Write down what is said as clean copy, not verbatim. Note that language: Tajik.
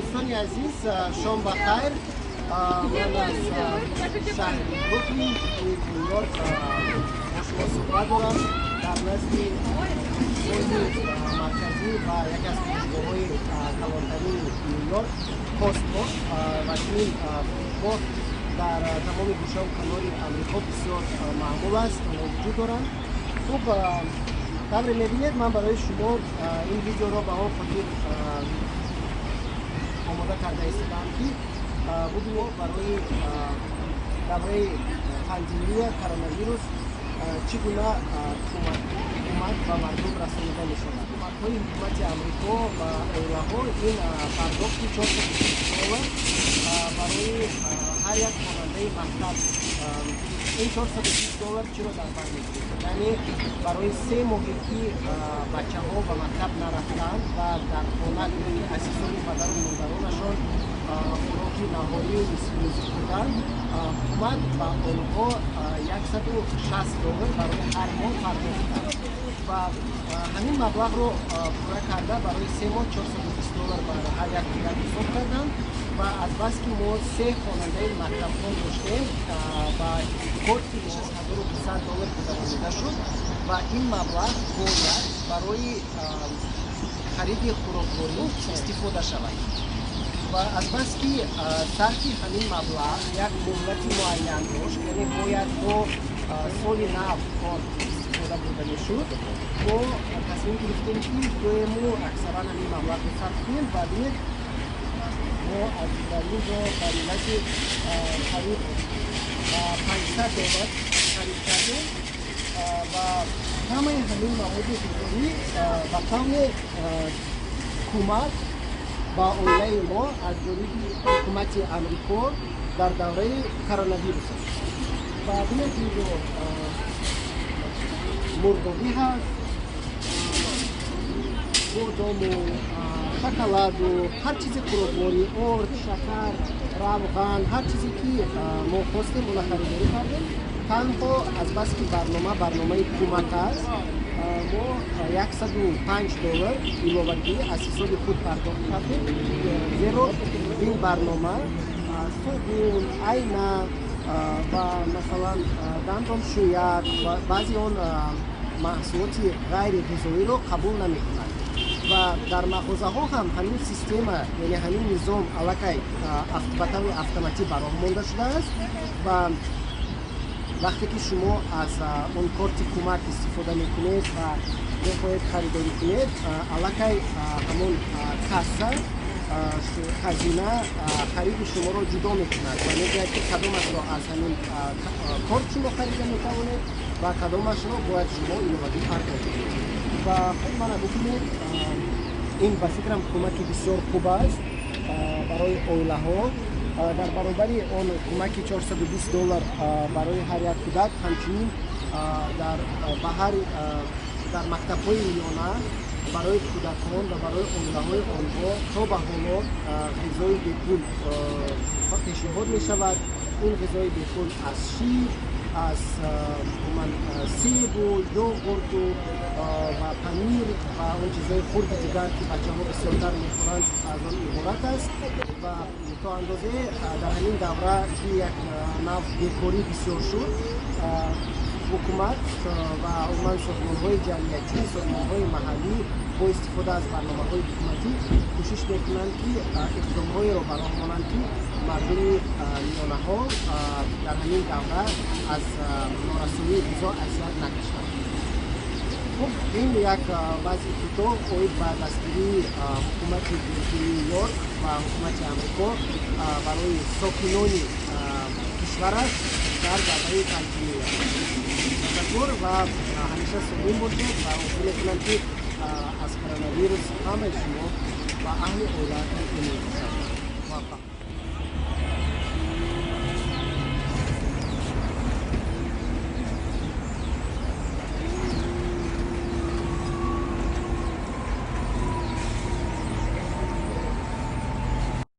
Дӯстони азиз, шом ба хайр. Ман аз шаҳри Бруклин, Нью-Йорк, бо шумо суҳбат дорам. Дар назди бози марказӣ ва яке аз фурӯшгоҳҳои калонтарини Нью-Йорк, Костко. Ва чунин фурӯшгоҳ дар тамоми гӯшаву канори Амрико бисёр маъмул аст, онҳо вуҷуд доранд. Хуб, тавре мебинед, ман барои шумо ин видеоро ба он хотир омода карда истодаам, ки бубинед, барои давраи пандемия коронавирус чӣ гуна кӯмак ба мардум расонида мешавад. Кӯмакҳои ҳукумати Амрико ба оилаҳо ин пардохти 420 доллар барои ҳар як хонандаи мактаб. Ин 420 доллар чиро дар бар мегирад? Яъне барои 3 моҳе ки бачаҳо ба мактаб нарафтанд ва дар хона аз ҳисоби падару модаронашон хӯроки наҳорию нисфирӯзӣ хӯрданд, ҳукумат ба онҳо 160 доллар барои ҳар моҳ пардохт кард ва ҳамин маблағро пурра карда барои 3 моҳ 420 доллар бар ҳар як кӯдак ҳисоб карданд. Ва азбаски мо се хонандаи мактабхон доштем, ба корти беш аз 1200 доллар гузаронида шуд ва ин маблағ бояд барои хариди хӯрокворӣ истифода шавад. Ва азбаски сарфи ҳамин маблағ як муҳлати муайян дошт, яъне бояд то соли нав он истифода бурда мешуд, мо тасмим гирифтем, ки биёему аксаран ҳамин маблағро сарф кунем. Ва бинед, мо аз дар ин ҷо ба миллати қариб 500 доллар харид кардем ва ҳамаи ҳамин маводи ғизоӣ ба қавле кӯмак ба оилаи мо аз ҷониби ҳукумати Амрико дар давраи коронавирус аст. Ва бинед, ин ҷо мурғобӣ ҳаст, бодому, шоколаду, ҳар чизи хӯрокворӣ, орд, шакар, равған, ҳар чизе ки мо хостем, она харидорӣ кардем. Танҳо азбаски барнома барномаи кӯмак аст, мо 105 доллар иловагӣ аз ҳисоби худ пардохт кардем, зеро ин барнома собун, айна ва масалан дандоншӯяк ва баъзе он маҳсулоти ғайриғизоиро қабул намекунад. Ва дар мағозаҳо ҳам ҳамин система, яъне ҳамин низом аллакай ба таври автоматӣ ба роҳ монда шудааст ва вақте ки шумо аз он корти кӯмак истифода мекунед ва мехоҳед харидорӣ кунед, аллакай ҳамон касса, хазина хариди шуморо ҷудо мекунад ва мегӯяд, ки кадомашро аз ҳамин корт шумо харида метавонед ва кадомашро бояд шумо иловагӣ пардохт кунед. Ва хуб, мана бибинед, ин ба фикрам кӯмаки бисёр хуб аст барои оилаҳо. Дар баробари он кӯмаки 420 доллар барои ҳар як кӯдак, ҳамчунин дар ба ҳар дар мактабҳои миёна барои кӯдакон ва барои оилаҳои онҳо то ба ҳоло ғизои бепул пешниҳод мешавад. Ин ғизои бепул аз шир, аз умуман себу йогурту ва панир ва он чизҳои хурди дигар, ки бачаҳо бисёртар мехӯранд, аз он иборат аст. Ва то андозае дар ҳамин давра, ки як нав бекорӣ бисёр шуд, ҳукумат ва умуман созмонҳои ҷамъиятӣ, созмонҳои маҳаллӣ бо истифода аз барномаҳои ҳукуматӣ кӯшиш мекунанд, ки иқдомҳоеро ба роҳ монанд, ки мардуми миёнаҳол дар ҳамин давра аз норасоии ғизо азият накашанд. Хуб, ин як вазъи кӯтоҳ оид ба дастгирии ҳукумати Ню-Йорк ва ҳукумати Амрико барои сокинони кишвараш дар давраи пандемия. Ташаккур ва ҳамеша солим бошед ва орзу мекунам, ки аз коронавирус ҳамаи шумо ва аҳли оилаатон эмин бошад. Муваффақ.